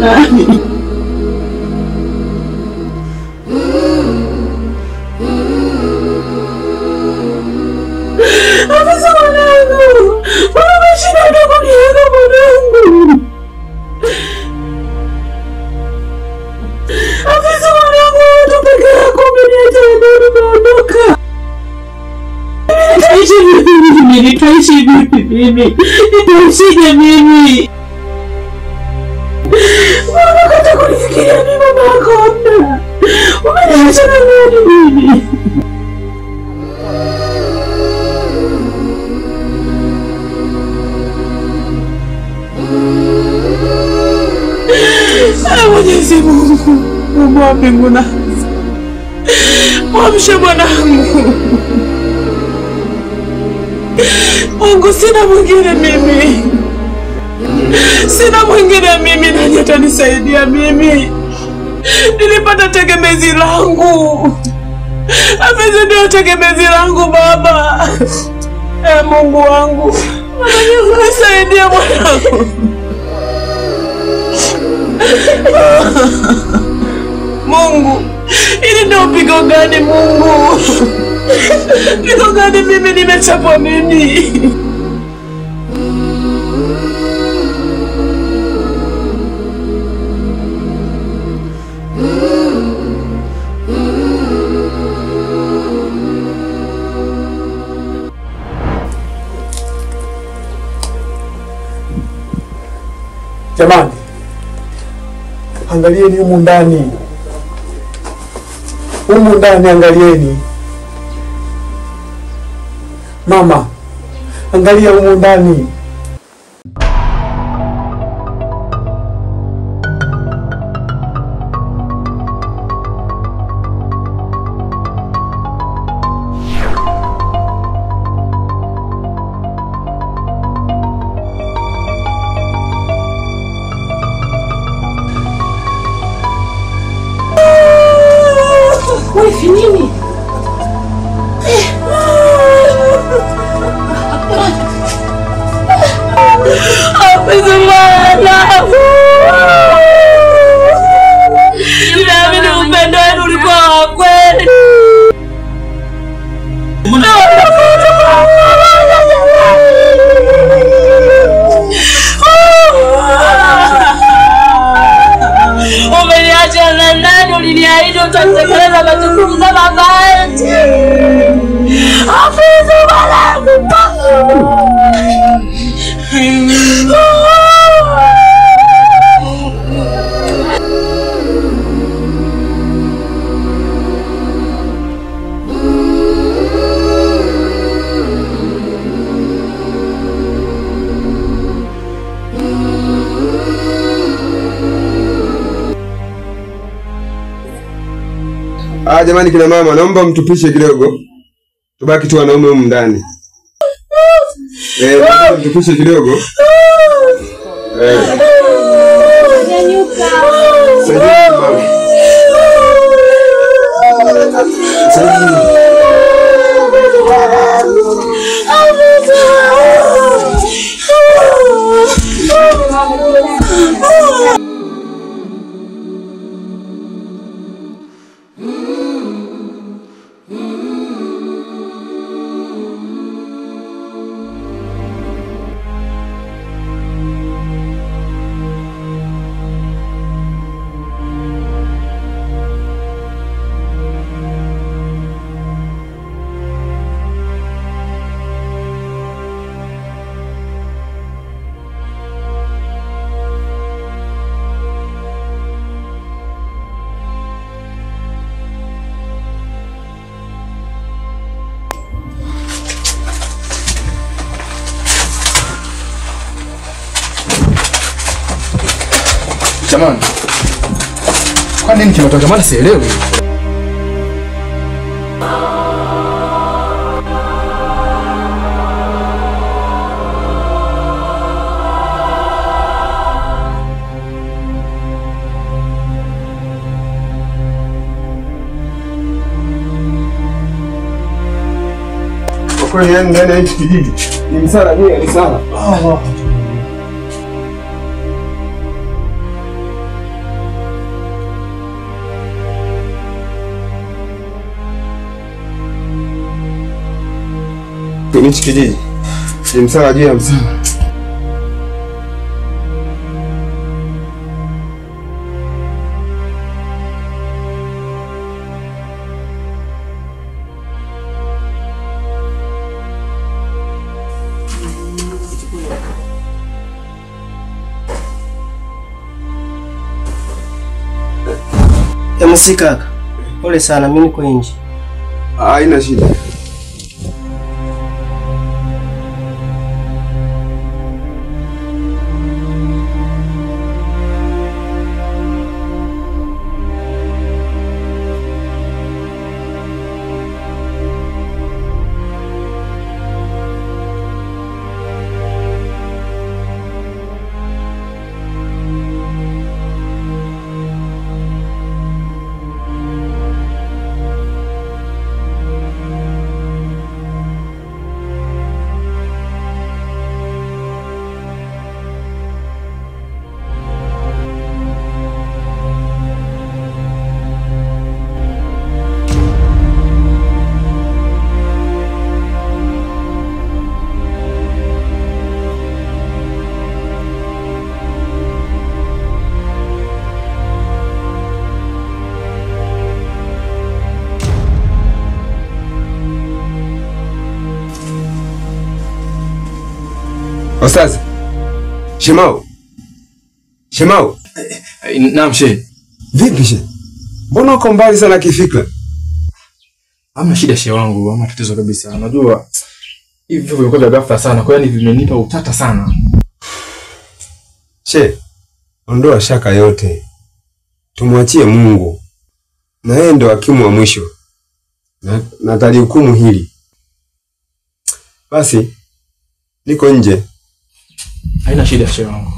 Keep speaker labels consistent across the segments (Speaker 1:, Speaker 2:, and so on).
Speaker 1: nani? Afisa mwanangu, mbona umeshinda kuniaga mwanangu? Afisa mwanangu, tu peke yako umeniacha wewe umeondoka. Nitaishi vipi mimi? Nitaishi vipi mimi? Nitaishije mimi? Mbona kata kunifikiria mimi mama yako hamna? Umeniacha na nani mimi? Mwenyezi Mungu, Mungu wa mbingu na ardhi, mwamshe mwanangu. Mungu, sina mwingine mimi. Sina mwingine mimi, nani atanisaidia mimi? Nilipata tegemezi langu. Afisa ndio tegemezi langu baba. Mungu wangu, nisaidie mwanangu. Mungu, ili ndio pigo gani Mungu? Pigo gani mimi nimechapwa mimi?
Speaker 2: Jamani, angalieni humu ndani. Humu ndani angalieni. Mama, angalia humu ndani.
Speaker 1: Nini? Ninaamini upendo wenu ulikuwa wa kweli. Umeniacha na nani? Uliniahidi utatekeleza majukumu kama baba yetu. Afisa mwanangu.
Speaker 3: Ah, jamani kina mama, naomba mtupishe kidogo. Tubaki tu wanaume humu ndani. Mtupishe kidogo.
Speaker 4: Jamani, kwa nini kimetokea? Maana sielewi.
Speaker 3: Kwa kweli yani ndani ya hiki kijiji ni msala juu ya risala.
Speaker 2: Allah.
Speaker 3: Kwenye kijiji ni msala juu ya msala.
Speaker 5: MC kaka, pole sana, mimi niko nje.
Speaker 3: Haina shida. Ustaz. Shemau. Shemau.
Speaker 4: Naam shehe.
Speaker 3: Vipi shehe? Mbona uko mbali sana kifikra?
Speaker 4: Hamna shida shehe wangu, hamna tatizo kabisa. Unajua hivi vifo vilikuwa vya ghafla sana, kwa hiyo vimenipa utata sana.
Speaker 3: Shehe, ondoa shaka yote. Tumwachie Mungu. Na yeye ndo hakimu wa mwisho. Na atalihukumu hili. Basi niko nje.
Speaker 4: Haina shida shehe wangu.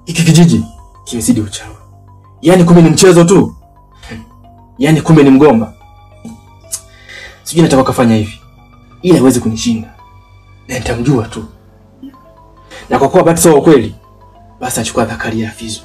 Speaker 4: Hiki kijiji kimezidi uchawi. Yaani kumbe ni mchezo tu. Yaani kumbe ni mgomba. Sijui nataka kufanya hivi ili aweze kunishinda. Na nitamjua tu. Na kwa kuwa bahati sio kweli, basi achukua dhakari ya Fizo.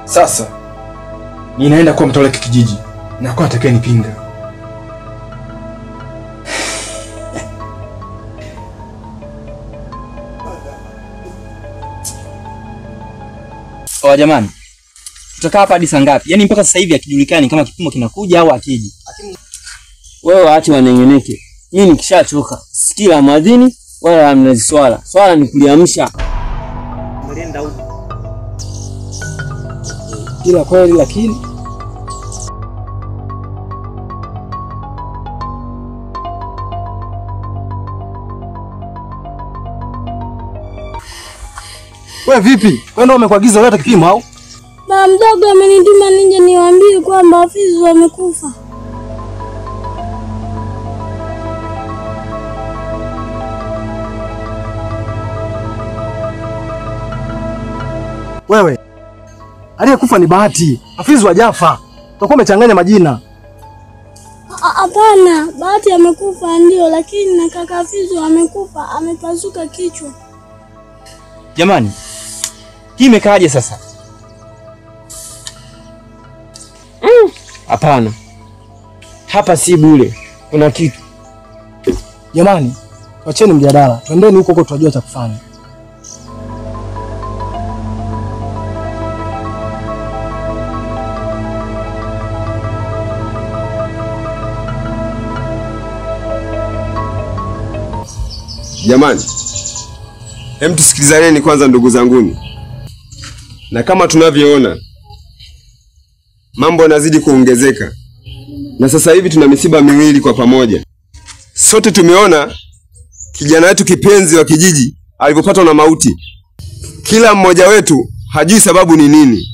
Speaker 4: Sasa ninaenda kuwa mtawala kijiji na kwa atakayenipinga.
Speaker 6: Oa jamani, tutakaa hapa hadi saa ngapi? Yaani mpaka sasa hivi hakijulikani kama kipimo kinakuja au hakiji. Wewe waache wanengeneke. Mimi nikishachoka, sikila mwadhini Wala hamna swala. Swala ni kuliamsha. Mlenda huko.
Speaker 5: Ila kweli lakini
Speaker 7: wewe vipi? Wewe ndio umekuagiza ulete kipimo au?
Speaker 8: Baba mdogo amenituma nije niwaambie kwamba Hafizu wamekufa.
Speaker 7: Wewe aliyekufa ni Bahati, Hafizu hajafa. Utakuwa umechanganya majina.
Speaker 8: Hapana, Bahati amekufa ndio, lakini na kaka Hafizu amekufa, amepasuka kichwa.
Speaker 6: Jamani, hii imekaaje sasa? Hapana. Hapa si bure. Kuna kitu.
Speaker 7: Jamani, wacheni mjadala. Twendeni huko huko tutajua cha kufanya.
Speaker 3: Jamani, hem tusikilizaneni kwanza ndugu zanguni. Na kama tunavyoona mambo yanazidi kuongezeka. Na sasa hivi tuna misiba miwili kwa pamoja. Sote tumeona kijana wetu kipenzi wa kijiji alipopatwa na mauti. Kila mmoja wetu hajui sababu ni nini.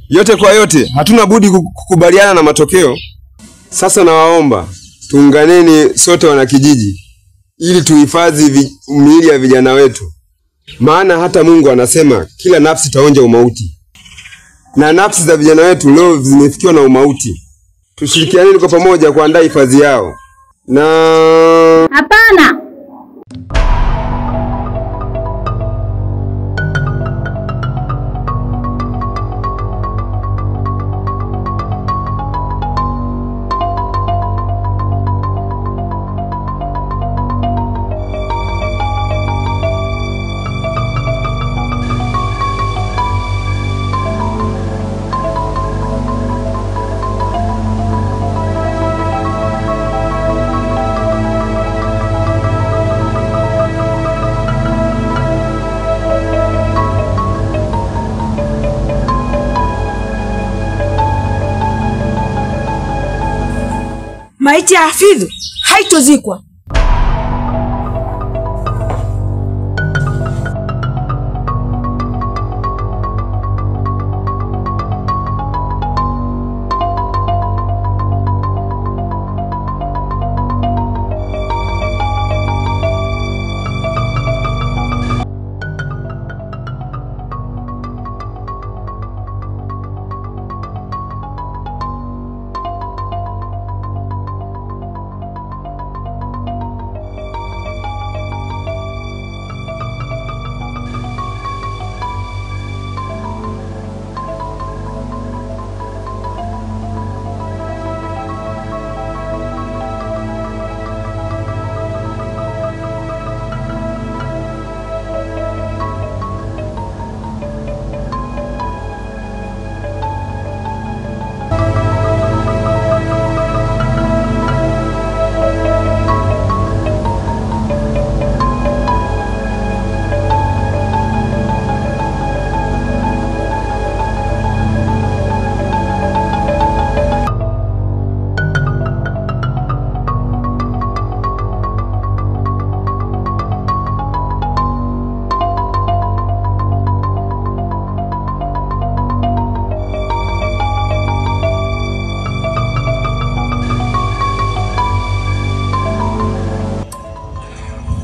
Speaker 3: Yote kwa yote hatuna budi kukubaliana na matokeo. Sasa nawaomba tuunganeni sote wanakijiji ili tuhifadhi miili ya vijana wetu. Maana hata Mungu anasema kila nafsi taonja umauti. Na nafsi za vijana wetu leo zimefikiwa na umauti. Tushirikianeni kwa pamoja kuandaa hifadhi yao. Na
Speaker 8: hapana.
Speaker 1: Maiti ya Hafidhu haitozikwa.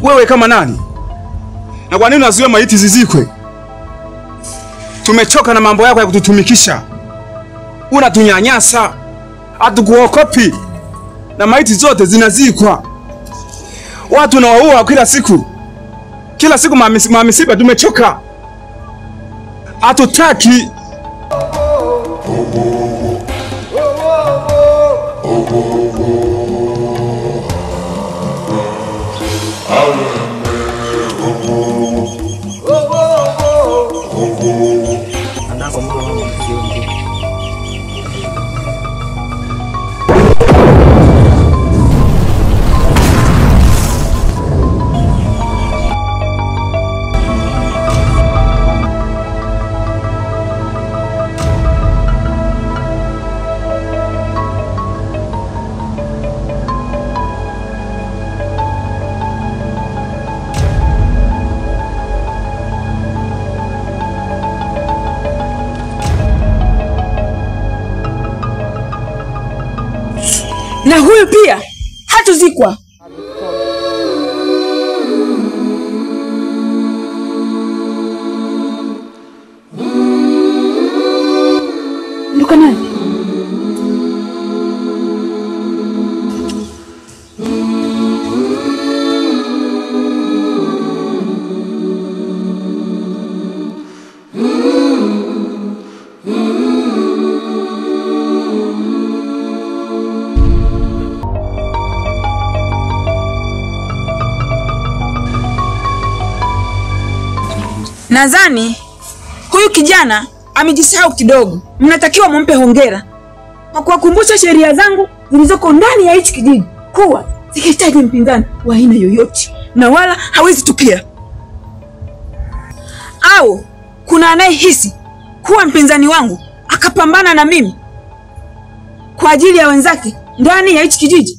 Speaker 9: Wewe kama nani? Na kwa nini unazuia maiti zizikwe? Tumechoka na mambo yako ya kututumikisha. Unatunyanyasa. Hatukuokopi. Na maiti zote zinazikwa. Watu nawaua kila siku. Kila siku mamisiba tumechoka. Hatutaki.
Speaker 1: Na huyu pia hatuzikwa. Nduka naye. Nadhani huyu kijana amejisahau kidogo. Mnatakiwa mumpe hongera kwa kuwakumbusha sheria zangu zilizoko ndani ya hichi kijiji kuwa sihitaji mpinzani wa aina yoyote na wala hawezi tukia. Au kuna anayehisi kuwa mpinzani wangu akapambana na mimi kwa ajili ya wenzake ndani ya hichi kijiji?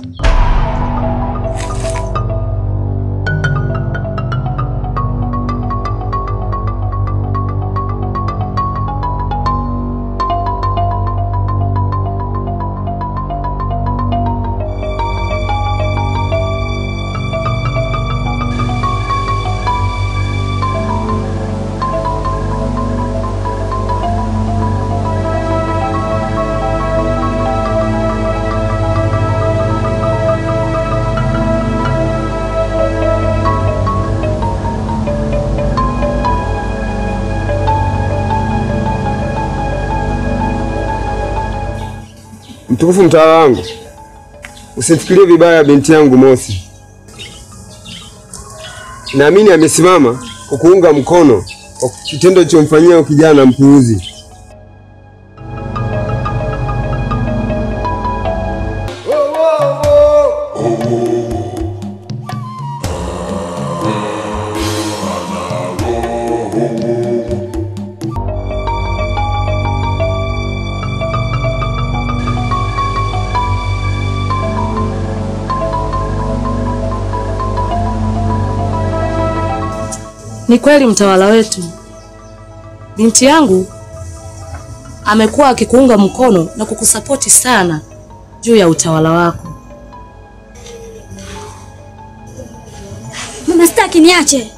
Speaker 3: Mtukufu mtawala wangu, usifikirie vibaya binti yangu Mosi. Naamini amesimama kwa kuunga mkono kwa kitendo chomfanyia kijana mpuuzi.
Speaker 10: Ni kweli mtawala wetu, binti yangu amekuwa akikuunga mkono na kukusapoti sana juu ya utawala wako.
Speaker 8: Mama, sitaki niache.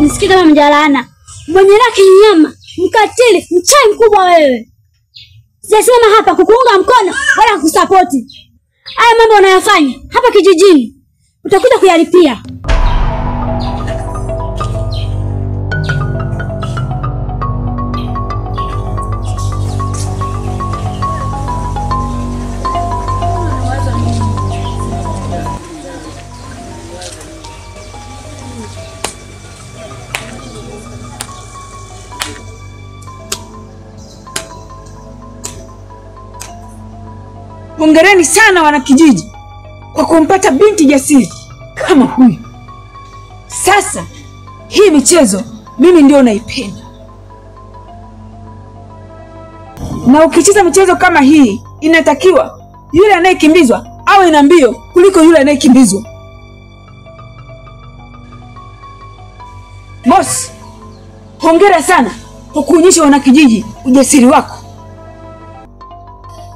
Speaker 8: Nisikie kama mjalaana, mwenye laki nyama, mkatili, mchai mkubwa wewe. Sijasimama hapa kukuunga mkono wala kukusapoti. Haya mambo unayofanya hapa kijijini utakuja kuyalipia.
Speaker 1: Hongereni sana wanakijiji kwa kumpata binti jasiri kama huyu. Sasa hii michezo mimi ndio naipenda. Na ukicheza michezo kama hii inatakiwa yule anayekimbizwa awe na mbio kuliko yule anayekimbizwa. Boss, hongera sana kwa kuonyesha wanakijiji ujasiri wako.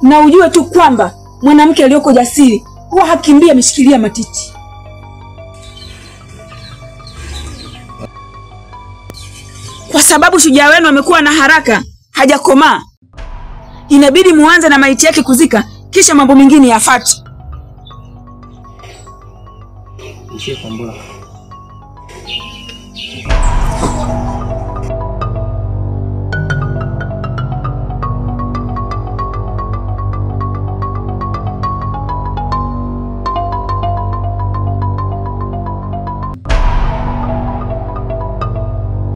Speaker 1: Na ujue tu kwamba mwanamke aliyoko jasiri huwa hakimbia ameshikilia matiti. Kwa sababu shujaa wenu amekuwa na haraka, hajakomaa. Inabidi muanze na maiti yake kuzika, kisha mambo mengine yafuate.